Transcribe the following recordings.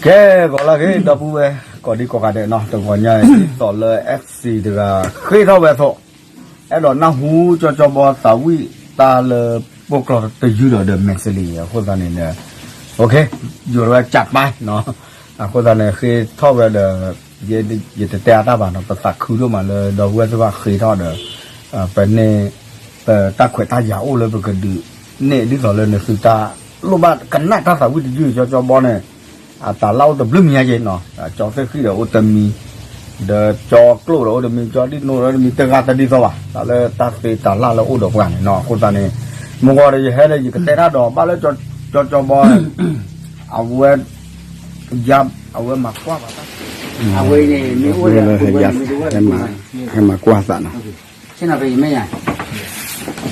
ကဲ ဂီၤလၢအဂ့ၤ ဒီပုၢ်ဝဲၢ် ကိးဒံကိးဂၤဒဲးနီၤ, တဂီၤညါအံၤ ဒ်သိးလၢ FC တဂၤ ဃ့ထီၣ်ဝဲအသိး, အဲၣ်ဒိးနၢ်ဟူ ကၠီကၠီဘီ သးဝံၣ်တၢ်လၢ ပိာ်ကျီတယုၢ်ဒီး ဒီး Messenger အဃိသတးန့ၣ်ဒီး ယိၤဝဲကၠးပၢ်နီၤ, အဃိသတးန့ၣ် ဃ့ထီၣ်ဝဲဒီး ယတတဲအါတၢ်ဘၣ်နီၤ, ပသးခုဒိၣ်မးလၢ ဒီပုၢ်ဝဲၢ်သ့ၣ်တဖၣ်ဃ့ထီၣ်ဒီး ပန့ၢ် ပတၢ်ခွဲးတၢ်ယာ်အိၣ်လၢပကဒုးန့ၢ် ဒ်သိးလၢနသုတၢ်လိၣ်ဘၣ်ကနၣ်တၢ်သးဝံၣ်တယုၢ် ကၠီကၠီဘီန့ၣ် အတၢ်လၢ်အိၣ်တဘျုးမံၤညါက့နီၤ, ကၠီသ့ၣ်ဃံၣ်ဒီးအိၣ်တမံၤ, ဒီးကၠီကျိၣ်ဒီးအိၣ်တမံၤ, ကၠီဒံၣ်နိဒီးအိၣ်တမံၤ, တဂၤတဒ်သိးဘၣ်, တၢ်လၢတၢ်သ့တၢ်လၢ်လၢအိၣ်ဒီးပှၤန့ၣ်နီၤ, အဃိသတးန့ၣ် မုၢ်ဂီၤဒီးယဟဲလၢယကတဲတၢ်ဒီး ဘၣ်လၢကၠီကၠီဘီ အဝဲ ယါ အဝဲမၤကွၢ်ဘၣ်တၢ် အဝဲန့ၣ် မ့ၢ်အိၣ်လၢ ဟဲမၤကွၢ်သးနီၤ, ဆ့ၣ်နီၤဖဲယမဲာ်ညါ,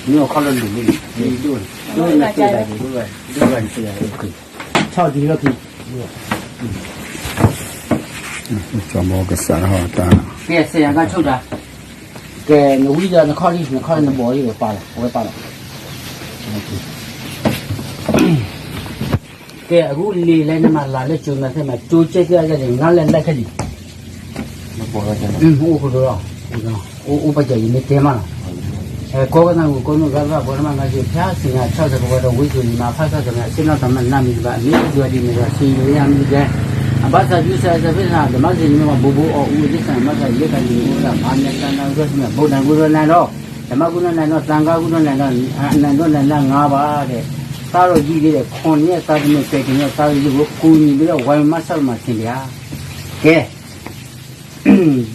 မ့ၢ်အခီၣ်လၢလူၤမ့ၢ်န့ၣ် ဒိၣ်န့ၣ် ဒိၣ်န့ၣ် ဒိၣ်န့ၣ် ဆီၣ်ဒံးလီၢ်ခံ ကၠီဘီကစးထီၣ်တၢ် ကဲ စဲယၤကဆိၣ်တၢ်, ကဲ နဝံဒီးနခီၣ်လံ နခီၣ်လံ နဘီၣ်လံ ဝဲပာ်လီၤ အဝဲပာ်လီၤ, ကဲ အဂုၢ်လံၤလဲၣ် နမၤလၤလၢကၠိမၤသ့ၣ်မး ကၠိကဲသ့ၣ်အယဲၢ်န့ၣ် ငါလဲၤလဲၤခဲလံ, အိၣ်ခိၣ်ဒိလီၤ, အိၣ်ပှဲၤကဲၤယမ့ၢ်တဲမးလီၤ, ကိးကနၣ်ဝံၤကိးမုၢ်ဂၤဘၣ် ပှၤတမၤမၤက့ၤ ဖျါစံၣ်ညါဆီၣ်သကိးဝဲဒီးဝံသူၣ်လံမၤဖးဆီၣ်သကိး အဆ့ၣ်နီၤတမၤနၢ်မံၤတဘၣ် အမ့ၢ်ဒွးဒံးမ့ၢ်ဒီး စံးယိၤယါမံၤကဲ အဘၣ်သးဒုစဲးသးဖ့ၣ်သး ဓမ္မစင်မ့ၢ်ဘၣ် ဘိးဘိးအီၣ်အူအသ့ၣ်စၢ် မၤသးယဲၢ်ကၤန့ၣ် အိၣ်ဝဲဒၣ် မၤမ့ၢ်တၢ်နၢ်ဂုၢ်ထီၣ်စံၣ်မ့ၢ် ဘိးနၢ်ဂုၢ်ထီၣ်နၢ်ဒီး ဓမ္မဂုၢ်ထီၣ်နၢ်ဒီး သံဃာဂုၢ်ထီၣ်နၢ်ဒီး အနၢ်ဒိၣ်နၢ်လၢငါဘၣ်ဒီး သးရီယံၤဒ်ဒီး ခိၣ်န့ၣ်သးတမ့ၢ်ပဲာ်က့ၤန့ၣ် သးရီယံၤဝဲကူညီဘၣ်ဒီး ဝါမ့ၢ်မၤဆၣ်လၢမၤသ့ၣ်ဒံးဧါ, ကဲ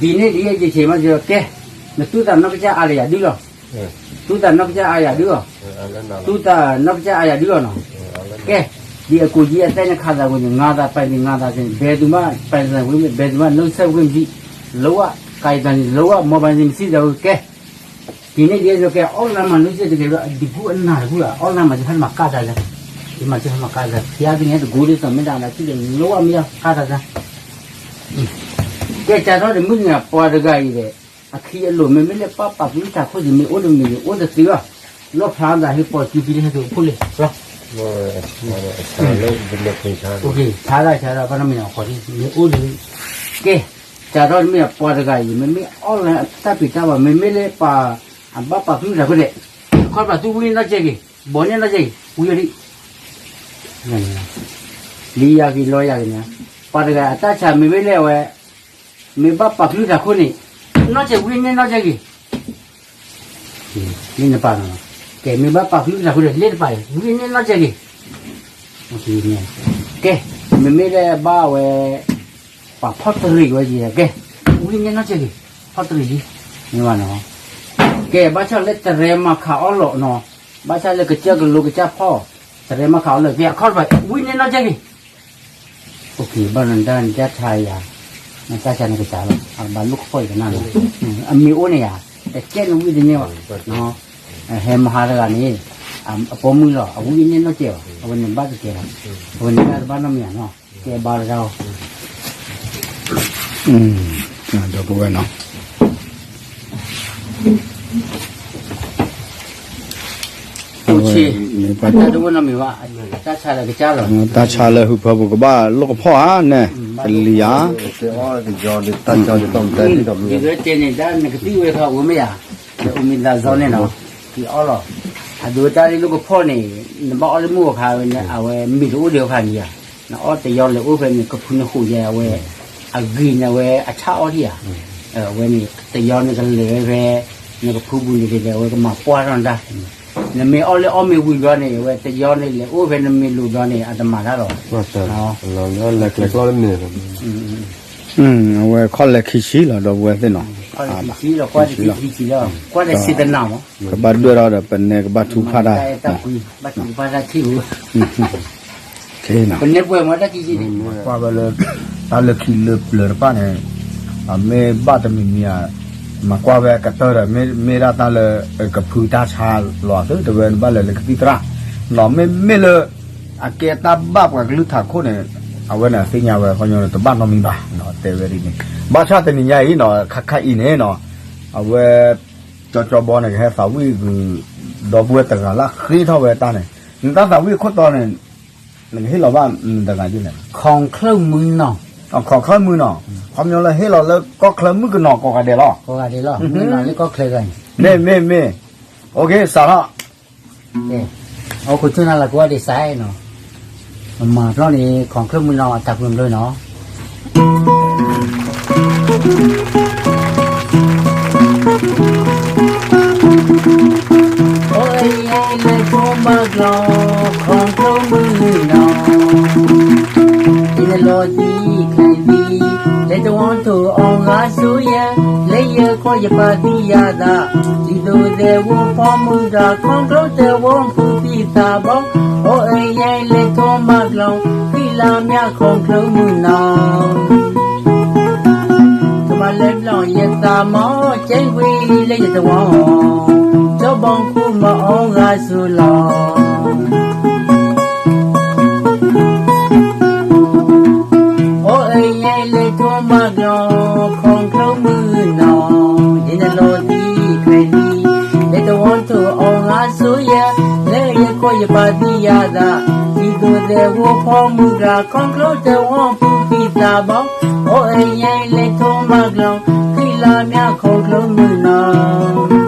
ဒ်န့ၣ်ဒ်အံၤယဆ့ၣ်မၤစၢၤကဲ, နသူသးနီၢ်ကစၢ်အါလၢယၤဒုလီၤ, သူသးနီၢ်ကစၢ်အါယၤဒုလီၤ, သူသးနီၢ်ကစၢ်အါယၤဒုလီၤနီၤ, ကဲ, ဒ်အကိၣ်ကံအသဲန့ၣ်ခးသးဝဲန့ၣ် ငါသးပာ်ဒံးငါသးသ့ၣ် ဘဲသုမး ပာ်သးဝဲမ့ၢ် ဘဲသုမး နီၢ်ကစၢ်ဝဲမ့ၢ်စံး, လၢဝဲ ကၤယတၢ်န့ၣ် လၢဝဲ မီၤဘၣ်န့ၣ်မ့ၢ်စံးဒီးကဲ, ဒ်န့ၣ်ဒ်အံၤကဲ အီၣ်လၢမၤနီၢ်ကစၢ်တကဲဒီး အဒံးကူအနၢ်တကူလၢ အီၣ်လၢမၤစၢၤဖဲမၤကၢ်တၢ်လၢ, ယမၤစၢၤဖဲမၤကၢ်တၢ် ဖျါသ့ၣ်ညါတကူဒ်သိးမ့ၢ်ဒၣ်လၢ သုဒီးလၢဝဲမ့ၢ်ယါကၢ်တၢ်လၢ ကဲ ကၢ်ထီၣ်တမုၢ်နံၤ ပှၤတဂၤအံၤဒီး အခံအလိၤ မ့မ့ၢ်လၢပၢ်ပာ်ဖှိၣ်ထးခိၣ်န့ၣ် မ့ၢ်အိၣ်တမံၤန့ၣ် အိၣ်တသ့ဘၣ်, လီၣ်ဖျါသးဟ့ၣ်ပိာ်စုခံလၢဟဲက့ၤအိၣ်ဖှိၣ်လံ, ဆါဒၣ်ဆါဒၣ် ဘၣ်နီတမံၤအဃိန့ၣ် မ့ၢ်အိၣ်လၢ, ကဲ, ကၢ်ထီၣ်တမ့ၢ်ပှၤတဂၤအံၤ မ့မ့ၢ်အီၣ်လၢတၢ်ဖံးတၢ်မၤ မ့မ့ၢ်လၢပှၤ အဘၣ်ပာ်ဖှိၣ်ထးခိၣ်န့ၣ်, ခီဖျိသုဝံၣ်နီၢ်ကဲက့ၤ, ဘီန့ၢ်နီၢ်ကဲက့ၤ ဝံၣ်အီၤဒံး လံယၤက့ၤလီယၤက့ၤန့ၣ်, ပှၤတဂၤအတၢ်ဆါမ့မ့ၢ်လၢအဝဲ မ့ၢ်ဘၣ်ပာ်ဖှိၣ်ထးခိၣ်န့ၣ်, နီၢ်ကဲဝံၣ်န့ၢ်နီၢ်ကဲက့ၤ, မ့ၢ်နပာ်နီၤ, ကဲ မ့ၢ်ဘၣ်ပာ်ဖှိၣ်ထးခိၣ်န့ၣ် လၢတပာ်အံၤ ဝံၣ်န့ၢ်နီၢ်ကဲက့ၤ, ကဲ, မ့မ့ၢ်လၢဘၣ်ဝဲ ပှၤဖီၣ်တရံးဝဲက့ၤ ကဲ, ဝံၣ်န့ၢ်နီၢ်ကဲက့ၤ, ဖီၣ်တရံးလံ, မ့ၢ်ဘၣ်နီၤ, ကဲ ဘၣ်ဆၣ်လၢတရဲမၤခးအီၣ်လီၤနီၤ, ဘၣ်ဆၣ်လၢကစၢၢ်ကလိကစၢ်ဖီၣ်, တရဲမၤခးအီၣ်လီၤ ကဲ အခီၣ်တဖၣ် ဝံၣ်န့ၢ်နီၢ်ကဲက့ၤ ဘၣ်နတၢ်ဆါယၤ, နတၢ်ဆါနကစၢ်လီၤ အဘၣ်လိၣ်ကဖီၣ်ယကနၣ်လီၤ, အမ့ၢ်အိၣ်န့ၣ်ယၤ, တကဲနဝံၣ်တန့ၢ်ဘၣ်, ဟဲမဟါတဂၤန့ၣ်, အပိာ်မုၣ်လီၤ အဝံၣ်န့ၢ်နီၢ်ကဲဘၣ် အဝဲန့ၣ်ဘၣ်တကဲလီၤ, အဝဲန့ၣ်တၢ်တဘၣ်နီတမံၤနီၤ, ကဲဘၣ်တဂၤ, ဒီပုၢ်ဝဲၢ်နီၤ တၢ်ဆါလၢဟူးဖၢပူၤကဘၣ်လိၣ်ကဖီၣ်ဧါန့ၣ်, ကလံၤဧါ, နကသံၣ်ဝဲခီဝဲမ့ၢ်ယၤ, နအိၣ်မ့ၢ်သးစီန့ၣ်နီၤ, က့ၤအီၣ်လီၤ, အဒိတၢ်လၢလိၣ်ကဖီၣ်န့ၣ်, နဘၣ်အီၣ်လၢမုၢ်အခါဝဲန့ၣ် အဝဲမ့ၢ်တအိၣ်ဒံးအခါန့ၣ်ယၤ, နအီၣ်တယီလၢအိၣ်ဖဲန့ၣ် ကဖုနဃိးယဲအဝဲ, အဂ့ၤန့ၣ်အဝဲအဆၣ်အီၣ်ထံၣ်ဧါ, အဝဲန့ၣ် တယီန့ၣ်ကလဲၤဝဲဖဲ, နကဖုပူၤန့ၣ်ကလဲၤဝဲကမၤပှၢ်ထီၣ်နတၢ် နမ့ၢ်အီၣ်လၢအီၣ်မ့ၢ်ဝံၤဘျီန့ၣ် အဝဲတယီန့ၣ်လဲၤအိၣ်ဖဲနမ့ၢ်လိၤဘျီန့ၣ် အတမၤတၢ်လီၤ, လၢကျဲကျီမ့ၢ်, အဝဲခီၣ်လဲၤခံဆံလီၤ ဒီပုၢ်ဝဲၢ်သ့ၣ်နီၤ, ခီၣ်လဲၤခံဆံလီၤ ကွၢ်တဆံခံဆံလီၤ ကွၢ်တဆံတနၤမး, ကဘၣ်ဒွဲၣ်ထီၣ်ဒီး ပနဲကဘၣ်ထူဖးတၢ် ပနဲပှဲၤမးတၢ်ခံဆံန့ၣ်, ကွၢ်ဝဲလၢ တၢ်လၢခံလၢပျၢၤတဖၣ်န့ၣ်, မ့ၢ်ဘၣ်တမံၤမံၤဧါ, မၤကွၢ်ဝဲကတၢၢ်ဒီး မ့ၢ်ဒၣ်တၢ်လၢ ကဖုတၢ်ဆါလီၤသု တဝဲဘၣ်လဲၤလၢကသံၣ်သရၣ်, နီၤ မ့မ့ၢ်လၢ အကဲတၢ်ဘၣ်ပှၤကလုၢ်ထးခိၣ်န့ၣ်, အဝဲန့ၣ်သ့ၣ်ညါဝဲခီညီန့ၣ် တဘၣ်နီတမံၤဘၣ်, တဲဝဲဒ်န့ၣ်, ဘၣ်ဆၣ်တနံၤညါအံၤနီၤ ခါခါအံၤန့ၣ်နီၤ, အဝဲ ကၠီကၠီဘီန့ၣ် ကဟဲသးဝံၣ်ဂုာ် ဒီပုၢ်ဝဲၢ်တဂၤလၢဃ့ထီၣ်ဝဲတၢ်န့ၣ်, နတၢ်သးဝံၣ်အခိၣ်တီန့ၣ် နကဟ့ၣ်လီၤဘၣ်မတၤတဂၤလဲၣ်, ခီၣ်ချၢမုၢ်နီၢ်, ခီၣ်ချၢမုၢ်နီၢ်, ခီပညီလၢဟ့ၣ်လီၤလၢကီၢ်ချၢမုၢ်ကနီၤကိးဂၤဒဲးလီၤ, ကိးဂၤဒဲးလီၤ, မုၢ်နီၢ်လၢကီၢ်ချၢဂၤန့ၣ်, မ့ၢ်မ့ၢ်မ့ၢ်, စးထီၣ်, အိၣ်ခိးဆိနၤလၢကိးဂၤဒဲးစးနီၤ, မၤဖျီၣ်န့ၣ် ခီၣ်ချၢမုၢ်နီၢ်အတၢ်ကွံဘျီနီၤ အိၣ်အံၤယဲလဲၤထိမၤကျီ, ခီၣ်ချၢမုၢ်နီၢ်, ယနလီၤသံခဲသံ, လဲၤတဝီထိၣ်အီၤဂၤစိယဲ, လၢယခိၣ်ယပာ်သံယၤသး, ဒ်သိးသဲးဝီဖီမုၢ်တၢ်, ခီၣ်ချၢတဝီဖုးသံသးဘီ, အိၣ်အံၤယဲလဲၤထိမၤကျီ, ဃံလၤမၠးခီၣ်ချၢမုၢ်နီၢ် ကမၤလဲၤဘျီယသးမီၤ, ကဲကွံာ်လၢယတဝီ, ကၠီဘီခူမၤအီၤဂၤစိလီၤ. အိၣ်အံၤယဲလဲၤထိမၤကျီ, ခီၣ်ချၢမုၢ်နီၢ်, ယနလီၤသံခဲသံ, လဲၤတဝီထိၣ်အီၤဂၤစိယဲ, လၢယခိၣ်ယပာ်သံယၤသး, ဒ်သိးသဲးဝီဖီမုၢ်တၢ်, ခီၣ်ချၢတဝီဖုးသံသးဘီ, အိၣ်အံၤယဲလဲၤထိမၤကျီ, ဃံလၤမၠးခီၣ်ချၢမုၢ်နီၢ်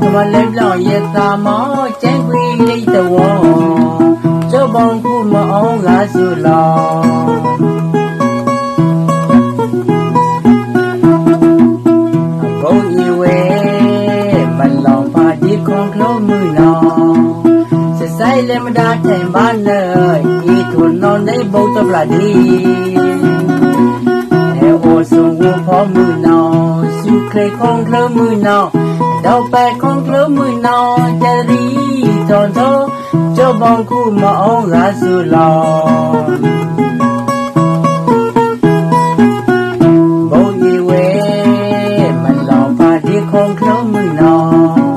ကမၤလဲၤဘျီယသးမီၤ, ကဲကွံာ်လၢယတဝီ, ကၠီဘီခူမၤအီၤဂၤစိလီၤ. အဘိအံၤဝဲ, မၤလီၤဖးဒ့ခီၣ်ချၢမုၢ်နီၢ်, စဲးစဲးလဲၤမဒါထဲဘၣ်နၢၤ, အံၤထိၣ်နီၣ်န့ၣ်ဘိးတဘျီဒ့ ဟဲအိၣ်ဆိးဝီဖီမုၢ်နီၢ်, ဆူၣ်ချ့ခီၣ်ချၢမုၢ်နီၢ်, ဒီးပဲာ်ခီၣ်ချၢမုၢ်နီၢ်, ကဲရံထီၣ်ထီ, ကၠီဘီခူမၤအီၤဂၤစိလီၤ. ဘိအံၤဝဲ, မၤလီၤဖးဒ့ခီၣ်ချၢမုၢ်နီၢ်,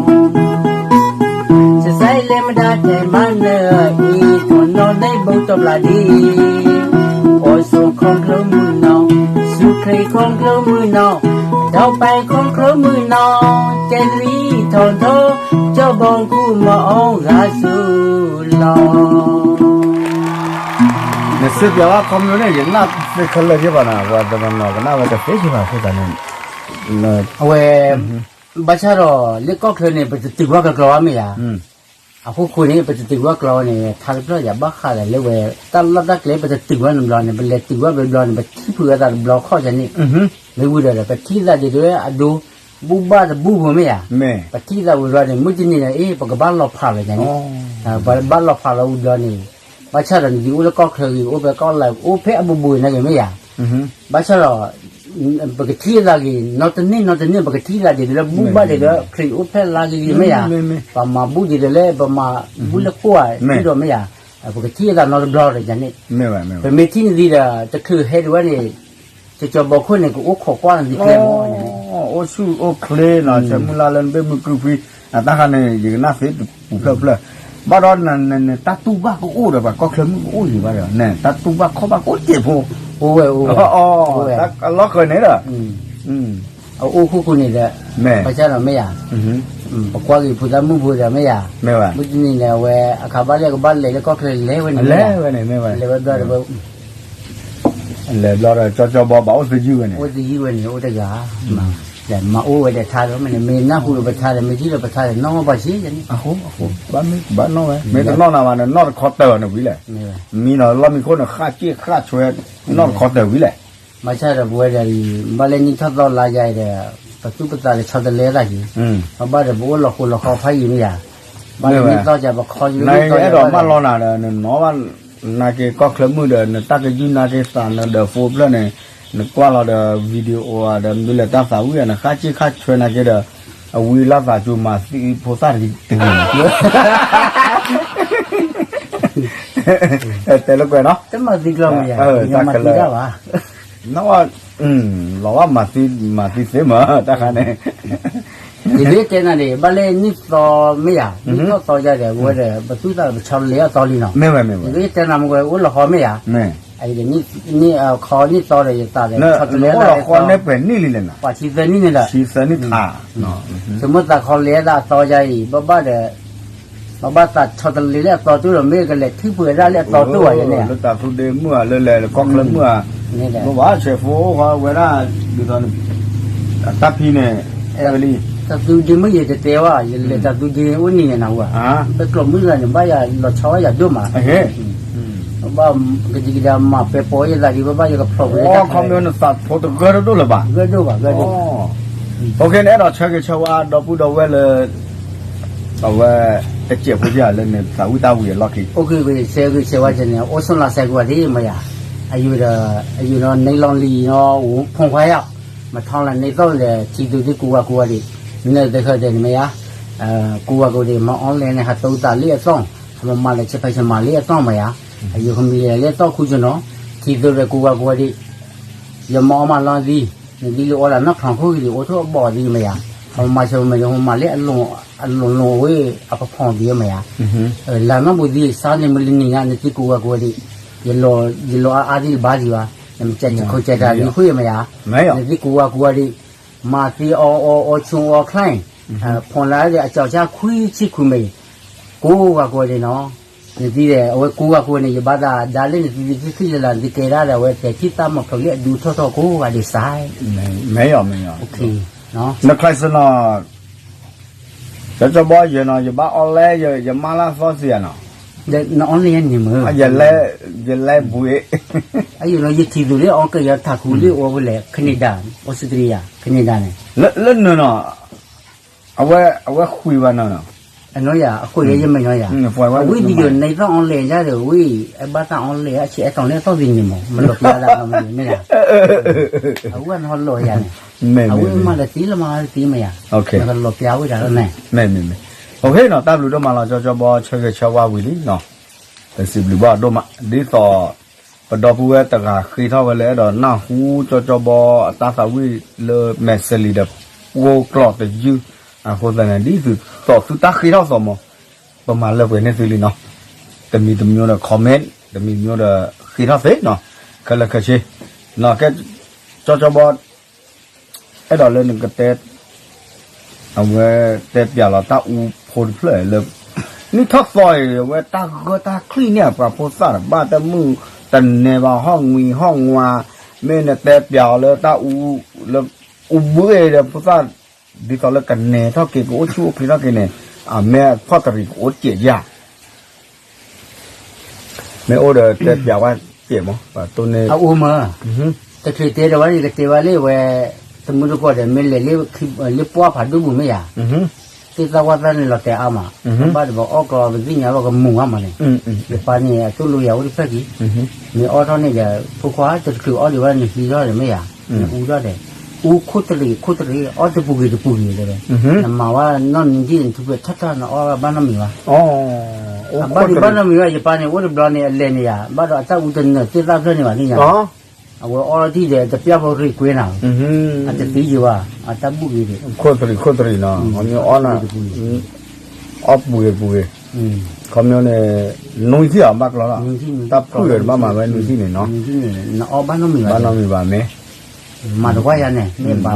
စဲးစဲးလဲၤမဒါထဲဘၣ်နၢၤ, အံၤထိၣ်နီၣ်န့ၣ်ဘိးတဘျီဒ့ အိၣ်ဆိးခီၣ်ချၢမုၢ်နီၢ်, ဆူၣ်ချ့ခီၣ်ချၢမုၢ်နီၢ်, ဒီးပဲာ်ခီၣ်ချၢမုၢ်နီၢ်, ကဲရံထီၣ်ထီ, ကၠီဘီခူမၤအီၤဂၤစိလီၤ. နစံးပျဲဝဲခီမီန့ၣ် ယနၢ်သ့ခဲလၢာ်က့ဘၣ်နၤ, ပှၤတနီၤနီၤကနၣ်ဝဲတသ့က့ဘၣ်အဃိသတးန့ၣ်, အဝဲ, ဘၣ်ဆၣ်ဒီး လၢကီၢ်ချၢန့ၣ် ပတတုၤဝဲကျီကျီဘၣ်မ့ၢ်ဧါ အဃိဃိန့ၣ် ပတတုၤဝဲကျီန့ၣ် ထါတဖျၢၣ်ယၤဘၣ်ဃးဒီးလၢဝဲ တၢ်လီၢ်တၢ်ကျဲ ပတတုၤဝဲန့ၣ်ဘျီန့ၣ် ပလဲၤတုၤဝဲဘျီဘျီန့ၣ် ပထံၣ်ဖုးအသးတဘျီခီၣ်ယၤန့ၣ်, မ့ၢ်ဝံၤဒီး ပထံၣ်သးဒ်သိးအဒိ ဘူၣ်ဘၣ်တဘူၣ်ဖိမ့ၢ်ဧါ, ပထံၣ်သးဝံၤဘျီန့ၣ် မုၢ်တနံၤဒီး အ့ ပကဘၣ်လီၤဖးလီၤယၤန့ၣ်, ပဘၣ်လီၤဖးလီၤဝံၤဘျီန့ၣ်, ဘၣ်ဆၣ်ဒီးနဒုးအိၣ်လၢကီၢ်ချၢဂ့ၤ အိၣ်ဖဲကီၢ်လၢ အိၣ်ဖဲအဘူးဘူးနာ်က့မ့ၢ်ဧါ, ဘၣ်ဆၣ်ဒီး ပကထံၣ်သးဂ့ၤ နီတန့ၢ်နီတန့ၢ် ပကထံၣ်သးဒ်သိးလၢ ဘူၣ်ဘၣ်ဒ်သိးလၢ ခရံာ်အိၣ်ဖျဲၣ်လါဂ့ၤဂ့ၤမ့ၢ်ဧါ, ပမၤဘူၣ်ဒ်သိးလၢ ပမၤဘူၣ်လၢဃိၣ်ဧါ ဒ်သိးမ့ၢ်ဧါ, ပကထံၣ်သးနီတဘျီဒီးယၤန့ၣ်, ပမ့ၢ်ထံၣ်န့ၣ်သံဒီး တချုးဟဲဒံးဝဲန့ၣ်, ကၠီဘီခိၣ်န့ၣ် ကအိၣ်ခိးကွၢ်န့ၣ်သံကျဲမ့ၢ်န့ၣ်, အိၣ်ဆူၣ်အိၣ်ချ့နီၤ ဆၢမုၢ်လၢ်လၢနဘ့ၣ်မုၢ်ကုၢ်ဖှံ, အတၢ်ခါန့ၣ် ယကနၣ်သ့ပူၤဖျၢၣ်ဖျၢၣ်, ဘၣ်ဒီး နတၢ်တူၢ်ဘၣ်ကအိၣ်ဒီး ပှၤကီၢ်ချၢမုၣ်ကအိၣ်ယံၤဘၣ်ဒီး နတၢ်တူၢ်ဘၣ်ခီၣ်ဘၣ်ကအိၣ်စဲးဖိ, အိၣ်ဝဲအိၣ်ဝဲ, လီၤဃၢၤန့ၣ်ဒီး အအိၣ်ခိၣ်ခိၣ်န့ၣ်ဒီး, ဘၣ်ဆၣ်ဒီးမ့ၢ်ဧါ, ပကွၢ်က့ၤဖိသၣ်မုၣ်ဖိဒီးမ့ၢ်ဧါ, မုၢ်တနံၤန့ၣ် အဝဲအခါဘၣ်လၢကဘၣ်လဲၤလၢကီၢ်ချၢလဲၤဝဲန့ၣ်, လဲၤဝဲန့ၣ်မ့ၢ်ဝဲ, လဲၤဝဲဘျီဒီး လဲၤဘျီဒီး ကၠီကၠီဘီဘၣ်အိၣ်သယုၢ်ဝဲန့ၣ်, အိၣ်သယုၢ်ဝဲန့ၣ် အိၣ်တဂၤ, မၤအိၣ်ဝဲဒီးထါလီၤမ့ၢ်န့ၣ် မ့ၢ်နၢ်ဟူဒီးပထါဒီး မ့ၢ်ထံၣ်ဒီးပထါဒီး နီၢ်ဘၣ်ဆ့န့ၣ်, အဃိ ဘၣ်မ့ၢ်ဘၣ်နီၢ်ဝဲ မ့ၢ်တနီၢ်နၤဘၣ်န့ၣ် နီၢ်တခီတၢၢ်န့ၣ်ဝံၤလဲၣ်, မံနီၤလီၢ်မံခိၣ်န့ၣ် ဃၣ်စ့ၣ်ဃၣ်ဆွဲ နီၢ်တခီတၢၢ်ဝံၤလဲၣ်, ဘၣ်ဆၣ်ဒီးပဝဲဒၣ်အံၤ ဘၣ်လၢနံၣ်ထီၣ်သီလါယၤအံၤဒီး ပသူၣ်ပသးဒီးဆီတလဲသးက့ၤ, ပဘၣ်ဒီးပအိၣ်လီၤဃိလီၤဃီဖးယံၤမ့ၢ်ယၤ, ဘၣ်လၢနံၣ်သီယၤပခီယံၤ နအဲၣ်ဒိးမၢလီၤနၤဒီး နနီၢ်ဘၣ် နာ်က့ကီၢ်ချၢမုၣ်ဒီး နတၢ်ကယုၢ်နာ်က့သးနဒီးဖိဖျၢၣ်န့ၣ် နကွၢ်လီၤဒီး video ဧါဒီး မနုၤလဲၣ်တၢ်သးဝံၣ်ဧါ နဃၣ်စ့ၣ်ဃၣ်ဆွဲနာ်က့ဒီး အဝံအလၢ်သးစူၤမၤသံဖိသၣ်တဂ့ၤန့ၣ် တဲလၢကွဲးနီၤ တၢ်မၤသံကျီမ့ၢ်ယါ တၢ်ကလၢာ် လီၤဘၣ်မၤသံသ့မး တၢ်ခါန့ၣ် ယဒ်တဲနၤန့ၣ် ဘၣ်လၢနံၣ်သီမ့ၢ်ယါ နံၣ်ထီၣ်သီယါဒီး ဝဲဒီး ပသူၣ်သးပဆီတလဲအသီလံနီၤ ယဒ်တဲနၤမ့ၢ်ဝဲအိၣ်လီၤဃီမ့ၢ်ယါ ခီနံၣ်သီဒီးယသးဒီး ဆီတလဲအိၣ်လီၤဃီန့ၣ်ပှဲၤနံၣ်လံလဲၣ်နီၤ ပှၤဆံသၢနံၣ်န့ၣ်ဒီး ဆံသၢနံၣ်ထါ ဆိမိၣ်သးခီလဲအသးအသီယါအံၤ ဘၣ်ဘၣ်ဒီး ပဘၣ်သးဆီတလဲလၢအသီတအိၣ်ဒီး မ့ၢ်ကလဲၤထံၣ်ပှဲၤဒၣ်လၢအသီတအိၣ်ဘၣ်ယဲန့ၣ်ဧါ, လၢတၢ်သူဒ့မုၣ်ဧါ လၢလဲၤလၢကီၢ်ချၢမုၣ်ဧါ, မ့ၢ်ဘၣ်ဆဲးဖိအိၣ်ဃီဝဲဒၣ် ဒ်သိး အတၢ်ဖံန့ၣ် တၢ်လံ, တၢ်သူဒ့မုၣ်ယတတဲဘၣ် ယလဲၤတၢ်သူဒ့အိၣ်န့ၣ်ယနၢ်ဟူဧါ, ဘၣ်ကျိးမုၢ်ဂၤန့ၣ် ဘၣ်ယၤလီၤဆီဘၣ်ယၤဒိၣ်မး, ဘၣ်ကဒံကဒါမၤပဲပိာ်ယသးဒံး ဘၣ်ဘၣ်ယကဖျိးကွံာ်လၢတၢ်ခါ, ခီဖျိနသးဖိတဂၢၢ်တဒိၣ်လၢၤဘၣ်, ဂၢၢ်ဒိၣ်ဘၣ်ဂၢၢ်ဒိၣ်, နအဲၣ်ဒိးဆၢဂ့ၤဆၢဝါဒီပုၢ်ဒီဝဲၢ်လၢ အဝဲ တစဲးဖိယၤလၢန့ၣ် သးဝံၣ်တၢ်ဝံၤအလီၢ်ခံ, အိၣ်ဂ့ၤဂ့ၤ ဆၢဂ့ၤဆၢဝါကန့ၣ် အိၣ်ဆိးလီၤစဲးကိးဂၤဒဲးမယၤ, အယုာ်ဒီး အယုာ်ဒီး နံလီၤလံၤနီၤ အိၣ်ဖီခွါယၤ, မထီလၢနံသီၣ်လဲၤ ထံသိးသ့ၣ်ကိးဂၤကိးဂၤဒဲး, နသ့ၣ်ဃၢၤဒဲးန့ၣ်မယၤ, ကိးဂၤကိးဂၤဒဲး မၤအီလဲၣ်န့ၣ် ဟးတိၤသးလၢအသီၣ်, ဟးမၤလၢဆဲးဖဲဆဲးမၤလၢအသီၣ်မယၤ, အယုာ်ကမံၤလဲၤလၢအသီၣ်ခူကနီၤ, ထံသိးဒီးကိးဂၤကိးဂၤဒဲး ယမၤအီမၤလီၤသံ, နဒ်လၢအီလၢနီၢ်ချီခိၣ်ဂ့ၤဒံး အိၣ်ထီၣ်အဘီၣ်သံမယၤ, ဟးမၤဆၢမၤယဟိမၤလၢအလိၤလိၤဝဲ အဖီဖီဒံးမယၤ, လၢနီၢ်ပူၤသံ စါန့ၣ်မုၢ်လၢနံၤညါ နသံကိးဂၤကိးဂၤဒံး, ယလီၤအါသံတဘၣ်ဒံးဘၣ်, နမ့ၢ်ကဲတခိးကဲတၢ်သံခွံမယၤ, နသံကိးဂၤကိးဂၤဒံး, မၤသံအီအီအီဆိအီချါ, ဖီလာ်ဒီးအကၠီၣ်ဆၣ်ခွံဆံခွံမ့ၢ်, ကိးဂၤကိးဂၤဒံးနီၤ, နသံဒီး အဝဲကိးဂၤကိးဂၤန့ၣ် ယဘၣ်သးဒါလၢနသံသံသ့ၣ်သ့ၣ်လၢ နသံကဲဒၣ်ဒီး အဝဲတဲထံၣ်သးမီၤဖျိးလၢအဒူထီၣ်ထီၣ်ကိးဂၤဒဲးစါ, မ့ၢ်အီၤမ့ၢ်အီၤ, နခီစနီၤ ကၠီကၠီဘီယဲနီၤ ယဘၣ်အီလဲၣ် ယမါလၢအသီစံယၤနီၤ, နအီလဲၣ်န့ၣ်မ့ၢ်, ယလဲၣ်ဘှံး, အယိာ်နီၤ ယထံၣ်သူလၢအီကယၤထးခူလၢအအိၣ်ဖဲလဲၣ် Canada, Australia, Canada န့ၣ်, လၢနနီၤ, အဝဲဃုဘၣ်နီၤ, အနီၤယၤ အဃုယဲယမဲာ်နီၤယၤ, အဝဲဒ်ယိာ်န့ၣ်သီၣ်အီလဲၣ်ယၤဒီးဝဲ, အဘၣ်သးအီလဲၣ်အဆဲးအဲၣ်တီၤလၢအသီၣ်သ့န့ၣ်မး မလီၤပျါဒၣ်မ့ၢ်, အဝဲနီၤလီၤယၤန့ၣ်, အဝဲမၤလၢသံလၢမၤလၢသံမ့ၢ်ယၤ, မ့ၢ်ကလီၤပျါဝဲဒၣ်လီၤန့ၣ်, မ့ၢ်မ့ၢ်မ့ၢ်, အိၣ်ခ့နီၤ တၢ်ဘျုးဒိၣ်မးလီၤ ကၠီကၠီဘီ ဆၢဂ့ၤဆၢဝါဝံၤလံနီၤ, ပစံးဘျုးဘၣ်ဒိၣ်မး ဒ်သိး ပဒီပုၢ်ဝဲၢ်တဂၤဃ့ထီၣ်ဝဲလၢအဲၣ်ဒိးနၢ်ဟူကၠီကၠီဘီအတၢ်သးဝံၣ်လၢ message ဒီး ပှိကျိာ်တယုၢ်, အဃိသတးန့ၣ် ဒ်သိးသုတၢ်ဃ့ထီၣ်သီမး, ပမၤလၢပှဲၤန့ၢ်သုလံနီၤ, တမံၤတမံၤဒီး comment တမံၤတမံၤဒီး ဃ့ထီၣ်သ့နီၤ, ခဲလၢာ်ခဲဆ့, ကဲ, ကၠီကၠီဘီ အဲၣ်ဒိးလၢနကတဲ အဝဲတဲပျးလီၤတၢ်အူဖိတဖျၢၣ်လၢ နံၣ်ထီၣ်သီအံၤ အဝဲတၢ်ဂၢၢ်တၢ်ချံၣ်န့ၣ် ပှၤဖိသၣ်တဘၣ်တမုၢ်တနဲဘၣ် ဟီၣ်ငွံဟီၣ်ငွါ, မ့ၢ်နတဲပျးအီၤလၢတၢ်အူ လၢအူဘှ့ၣ်ဒီးဖိသၣ် ဒ်သိးလၢကနဲထီၣ်က့ၤ ကအိၣ်ဆူၣ်အိၣ်ချ့ထီၣ်က့ၤန့ၣ် အမဲာ်ဖီၣ်တရံးကအိၣ်စဲးယၤ မ့ၢ်အိၣ်ဒီးတဲပျးဝဲစဲးမး ပတိၢ်န့ၢ် အအိၣ်မး, တချုးတဲဒီးဝဲန့ၣ် ကတဲဝဲလၢဝဲ တမုၢ်တကိးဒီး မ့ၢ်လဲၤလၢပှၢ်ဖးဒိၣ်ပူၤမ့ၢ်ယၤ, သ့ၣ်သၣ်ဝၣ်သၣ်န့ၣ်လီၤတဲာ်အါမး, ဘၣ်တဘၣ်အီၣ်ကျီ ပသ့ၣ်ညါဘၣ်ကမူၤအါမးန့ၣ်, ယပၢ်န့ၣ် အသိၣ်လိယၤအိၣ်တဖျၢၣ်က့ၤ, မ့ၢ်အီၣ်ထီၣ်န့ၣ်ဒီး ဖိခွါတချုးအီၣ်ဒံးဘၣ်န့ၣ် ဟံးထီၣ်ဒီးမ့ၢ်ယၤ, နအူထီၣ်ဒီး အူခိၣ်တရံး ခိၣ်တရံး အီၣ်တပူၤဂ့ၤတပူၤဂ့ၤတဲဝဲ, နမၤဝဲနီၢ်နံၤဒ်နထူးဖျဲးထီၣ်ထီၣ် နအီၣ်ဘၣ်နီတမံၤဘၣ်, အဘၣ်ဒံးဘၣ်နီတမံၤဘၣ် ယပၢ်န့ၣ် အိၣ်တဘျီန့ၣ် အလဲၤန့ၣ်ယၤ ဘၣ်ဒီးအတၢ်အူတနၢၤသ့ၣ်သၣ်ဖျၢၣ်န့ၣ်ဘၣ်သ့ၣ်ညါ, အဝဲအီၣ်ထီၣ်ထံၣ်ဒီး တပျၢ်ဖိရံၣ်ကွ့နၤ, အတသံယံၤဘၣ် အတၢ်ဘူၣ်ဂ့ၤဒံး, ခိၣ်တရံး ခိၣ်တရံးနီၤ, အီၣ် အီၣ်ပူၤဂ့ၤပူၤဂ့ၤ, ခီပညီန့ၣ် နွံထံၣ်အီၤဘၣ်ကျီလီၤ, တၢ်ဖုၣ်ဂ့ၤတဘၣ်မၤဝဲနွံထံၣ်န့ၣ်နီၤ, ဘၣ်နီတမံၤဘၣ်န့ၣ်, နာ်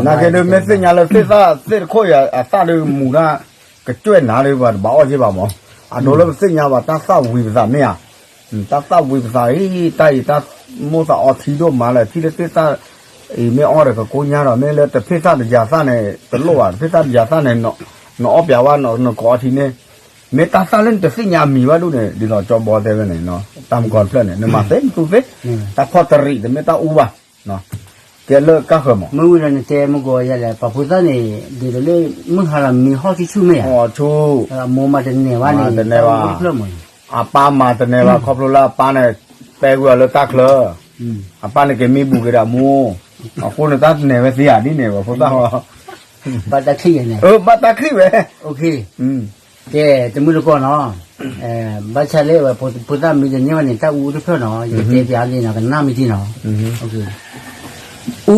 က့ဒုးမ့ၢ်သ့ၣ်ညါလၢသ့ၣ်သၣ်သ့ၣ်တခိၣ်အံၤ အသၣ်ဒုးမူၤဒၣ် ကကွဲၢ်နၤဒုးပှၤတဘၣ်အီၣ်က့ဘၣ်မး, အဒိလၢပသ့ၣ်ညါဘၣ်တၢ်သၣ်ဝံၤပသးမ့ၢ်ဧါ, တၢ်သၣ်ဝံၤပသးအံၤ တၢ်အံၤတၢ်မိၣ်သးအီထံဒိၣ်မးလၢထံၣ်လၢသ့ၣ်သၣ်အံၤ မ့ၢ်အီၣ်ဒီးကကိညါဒီး မ့ၢ်လၢတဖ့ၣ်သၣ်တယၤသၣ်န့ၣ် တလိၣ်ဘၣ်, တဖ့ၣ်သၣ်တယၤသၣ်န့ၣ် နအီၣ်ပျးဝဲနကအီထံန့ၣ်, မ့ၢ်တၢ်သၣ်လၢနတသ့ၣ်ညါအမံၤဘၣ်ဒ်န့ၣ် ဒ်သိးကၠီဘီတဲဝဲန့ၣ် တၢ်မကီတဖျၢၣ်န့ၣ် နမၤသ့နသူသ့, တၢ်ဖီၣ်တရံးတမ့ၢ်တၢ်အူဘၣ်, ကဲလၢကၢ်ဃၢၤမး, မ့ၢ်ဝံၤဒီးနတဲမုၢ်ကီးယဲလဲၣ် ပှၤဖိသၣ်န့ၣ် ဒ်သိးလၢမုၢ်ဟါလီၤမံဟီၣ်ဆူၣ်ဆူၣ်မ့ၢ်ဧါ, အမိၢ်မၤတနဲဘၣ်န့ၣ် တၢ်အူတဖျၢၣ်မး, အပၢ်မၤတနဲဘၣ် ခီဖျိလၢအပၢ်န့ၣ် ပဲကွံာ်အီၤလၢတၢ်ချၢ, အပၢ်န့ၣ်က့ၤမံဘူးက့ၤဒီးအမိၢ်, အဃိန့ၣ်တၢ်နဲဝဲသ့ဧါဒ်န့ၣ် ပှၤဖိသၣ်ဟီ, ဘၣ်တၢ်ချံၣ်ဝဲ, ဘၣ်တၢ်ချံၣ်ဝဲ, ကဲ တမုၢ်တကိးနီၤ, ဘၣ်ဆၣ်လၢဝဲဖိသၣ်မံတန့ၢ်ဘၣ်န့ၣ် တၢ်အူတဖျၢၣ်နီၤ ယတဲပျးလံနီၤ ကနၣ်မ့ၢ်ထံနီၤ, အူ,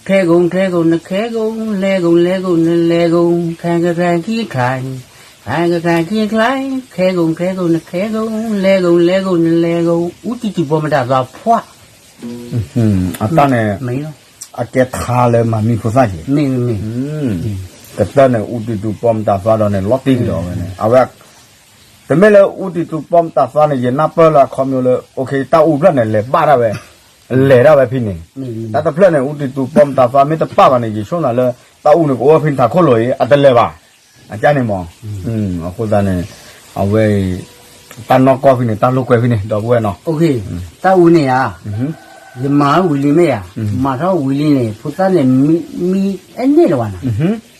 ခဲကိာ် ခဲကိာ် နခဲကိာ် လဲကိာ် လဲကိာ် နလဲကိာ် ခဲကခဲခံချါ, ခဲကခဲခံချါ, ခဲကိာ် ခဲကိာ် နခဲကိာ် လဲကိာ် လဲကိာ် နလဲကိာ် အူတံတူၢ်ပီမတၤသွါဖှး, အတၢ်န့ၣ် အကဲထါလၢမၤမံဖိသၣ်က့ၤ, ကတၢၢ်န့ၣ် အူတံတူၢ်ပီမတၤသွါဒီးန့ၣ် လီၤတံၢ်ကဒီးဝဲန့ၣ် အဝဲ တမ့ၢ်လၢအူတံၤသူပီၣ်မတၤသးန့ၣ် ယနၢ်ပၢၢ်လၢအခီပညီလၢ တၢ်အူဖျၢၣ်န့ၣ် လဲၤဘၣ်ဒၣ်ဝဲ, လဲၤဒၣ်ဝဲဖဲန့ၣ်, တၢ်တဖျၢၣ်န့ၣ် အူတံၤသူပီၣ်မတၤသးမ့ၢ်တပၣ်ဘၣ်န့ၣ် ယဆိနၤလၢ တၢ်အူန့ၣ်ကအိၣ်ဖဲန့ၣ်ထးခိၣ်လိၤအံၤ အတလဲၤဘၣ်, အကန့ၣ်မး, အဃိသတးန့ၣ် အဝဲအံၤ တၢ်နီၢ်ကီၢ်ဖဲန့ၣ် တၢ်လိာ်ကွဲဖဲန့ၣ် ဒီပုၢ်ဝဲၢ်နီၤ, တၢ်အူန့ၣ်ဧါ, ယမၤဝံၤလံမ့ၢ်ဧါ, မၤထီၣ်ဝံၤလံန့ၣ် ဖိသၣ်န့ၣ် မံအဲန့ၣ်လၢၤဘၣ်နီၤ,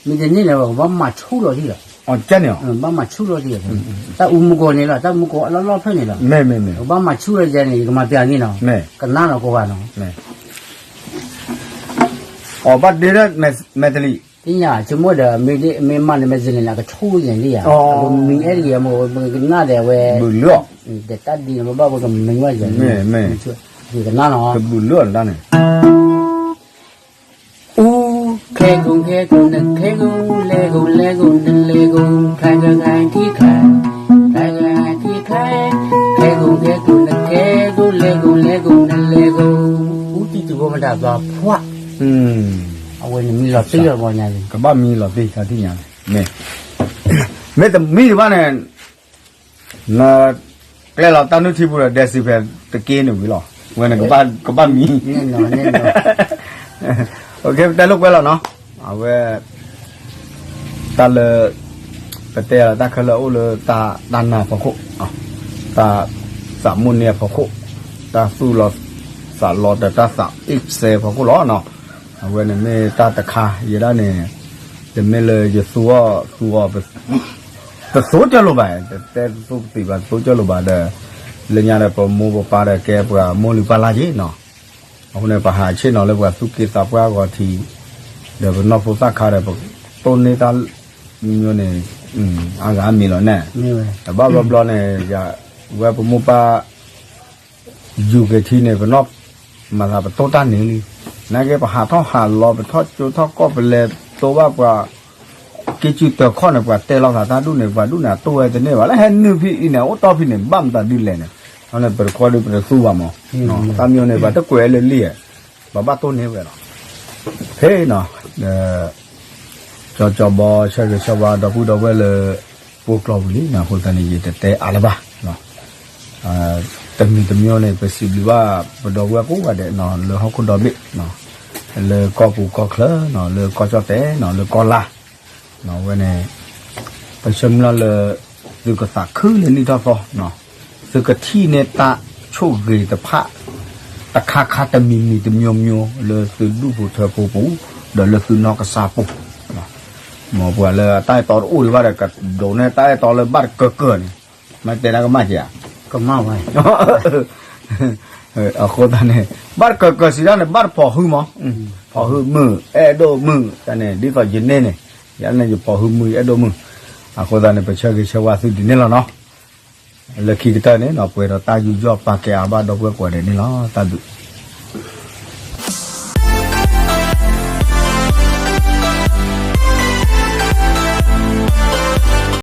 မံတန့ၢ်လၢၤဘၣ် ကဘၣ်မၤဆူၣ်လီၤထံၣ်လီၤ, ဘၣ်မၤဆူၣ်လီၤထံၣ်လီၤ, တၢ်အူမူကီၢ်န့ၣ်လီၤ တၢ်မူကီၢ်အလီၢ်လီၢ်ဖျၢၣ်န့ၣ်လီၤ, ကဘၣ်မၤဆူၣ်လီၤယဲန့ၣ် ယကမၤပျးန့ၣ်နီၤ, ကနၣ်လီၤကိးဂၤနီၤ, အီၤဘၣ်ဒ့ဒီး မဲာ်တလံး, သ့ၣ်ညါဆိကမိၣ်ဒီး မ့ၢ်မၤန့ၣ် မဲာ်တလံးန့ၣ် အကဆူၣ်ယဲန့ၣ်ဧါ, အကမံအဲၣ်တဂ့ၤအမိၢ် ပကနၣ်ဒီးအဝဲ, ဘုးလၢအီၤ, ဒီးတၢ်ဒ်န့ၣ် ပဘၣ်ဝဲကမံဝဲယဲန့ၣ်, ကနၣ်နီၤ, ကဘုးလၢအီၤတၢ်န့ၣ် အူ, ခဲကိာ်ခဲကိာ်နခဲကိာ်, လဲကိာ်လဲကိာ်နလဲကိာ်, ခဲကိာ်ခဲကိာ်, ခဲကိာ်ခဲကိာ်, ခဲကိာ်ခဲကိာ်နခဲကိာ်, လဲကိာ်လဲကိာ်နလဲကိာ်, အူတံၤသူၣ်ဖိမတၤသးဖှၣ်, အဝဲန့ၣ်မံလီၤတံၢ်လီၤဘီညါန့ၣ်, ကဘၣ်မံလီၤတံၢ်တၢ်ထံၣ်ညါန့ၣ်, မ့ၢ်တမံတဘၣ်န့ၣ် နကျဲလီၤတၢ်နုၢ်ထံပူၤဒီး ဒဲစံးဖဲတက့ၢ်န့ၣ်ဝံၤလီၤ, ဝဲန့ၣ်ကဘၣ်မံ, ပတဲလိာ်ကွဲလီၤနီၤ, အဝဲ တၢ်လၢ ပတဲတၢ်ခဲလၢာ်အိၣ်လၢ တၢ်နၢ်ဖီခိၣ်, တၢ်သးမိၣ်န့ၢ်အဖီခိၣ်, တၢ်သူၣ်လီၤသးလီၤဒီးတၢ်သးအ့ၣ်စဲဖီခိၣ်လီၤနီၤ, အဝဲန့ၣ်မ့ၢ်တၢ်တခါ ယဲဒၣ်န့ၣ် တမ့ၢ်လၢယသူအီၤသူအီၤ တသိကၢလိာ်ဘၣ်, တတဲတသိပသံးဘၣ် တသိကၢလိာ်ဘၣ်ဒီး လၢညါဒီး ပမိၢ်ပပၢ်ဒီးကဲပှၤမိၢ်လုၢ်ပၢ်လၢ်က့နီၤ, အဃိန့ၣ် ပဟးဆ့ၣ်နီၤလၢပှၤသူၣ်က့သးပှၢ်အဂီၢ်ထံး, ဒီးပနီၢ်ဖိသၣ်ခါဒီး ပတိၢ်န့ၢ်တၢ်မံၤန့ၣ် အါဂၤအါမံၤလီၤန့ၣ်, တဘၣ်ဘျီဘျီန့ၣ် ယဝဲပမိၢ်ပၢ် ယူၤက့ၤထံန့ၣ် ပနီၢ်မၤသးပတိၢ်တၢ်န့ၣ်လံ, နာ်က့ ပဟးထီၣ်ဟးလီၤ ပထီၣ်ကၠိထီၣ်ကီၢ်ပလဲၤတိၢ်ဘၣ်ပှၤ က့ၤစုတၢၤခီၣ်န့ၣ် ပှၤတဲလီၤသးတၢ်ဒူၣ်န့ၣ် ပှၤဒူၣ်န့ၣ် အတိၢ်ဝဲတန့ၢ်ဘၣ် လၢဟဲနုာ်ဖဲအံၤန့ၣ် အိၣ်တီၢ်ဖဲန့ၣ် ဘၣ်မတၤဒ်လဲၣ်န့ၣ်, အန့ၣ်ပတခီဒုးပတသူဘၣ်မး, တၢ်မံၤန့ၣ် ပှၤတကွဲးလၢလံ, ပှၤဘၣ်တိၢ်န့ၢ်ဝဲလီၤ, ဖဲနီၤ ကၠီကၠီဘီ ဆၢဂ့ၤဆၢဝါ ဒီပုၢ်ဒီဝဲၢ်လၢ ပှိကျီပူၤလံနီၤ, အဃိသတးန့ၣ် ယတတဲအါလၢၤဘၣ်, တမံၤတမံၤန့ၣ် ပစံးဘျုးဘၣ် ပဒီပုၢ်ဝဲၢ်ကိးဂၤဒဲးနီၤ လၢဟီၣ်ခိၣ်ဒီဘ့ၣ်, လၢကီၢ်ပူၤကီၢ်ချၢနီၤ လၢကီၢ်ကၠီၣ်တဲာ်နီၤ လၢကီၢ်လါ, ဝဲန့ၣ် ပဆၢမုၢ်လၢ်လၢ သုကသးခုလၢနံၣ်ထီၣ်သီနီၤ, သုကထံၣ်န့ၢ်တၢ်ဆိၣ်ဂ့ၤတဖၣ် တခါခါတမံၤမံၤတမံၤမံၤ လၢသုဒူၣ်ဖိထၢဖိပူၤ ဒီးလၢသုနီၢ်ကစၢ်ပူၤ, မ်ပှၤလၢအတၢ်အဲၣ်တီတအိၣ်လၢၤဘၣ်ဒီး ကဒိးန့ၢ်တၢ်အဲၣ်တီလၢဘၣ်တကၢၢ်ကၢၢ်န့ၣ်, မ့ၢ်တဲဒၣ်ကမၣ်က့ၤဧါ, ကမၣ်ဝဲ အဃိသတးန့ၣ် ဘၣ်တကၢၢ်ကၢၢ်စံးဒၣ်န့ၣ် ဘၣ်တဖိးဟုမး, ဖိးဟုမုာ် အဲၣ်ဒိၣ်မုာ်တၢ်န့ၣ် ဒ်သိးယန့ၢ်န့ၣ်, ယန့ၣ်ယဖိးဟုမုာ် ယအဲၣ်ဒိၣ်မုာ်, အဃိသတးန့ၣ် ပဆၢဂ့ၤဆၢဝါသုဒ်န့ၣ်လီၤနီၤ, လၢခံကတၢၢ်န့ၣ်နီၤ ပှဲၤဒီးတၢ်ယူးယီၣ်ပာ်ကဲအါဘၣ်ဒီပုၢ်ဝဲၢ်ကိးဂၤဒဲးန့ၣ်လီၤ, တၢ်ဘျုး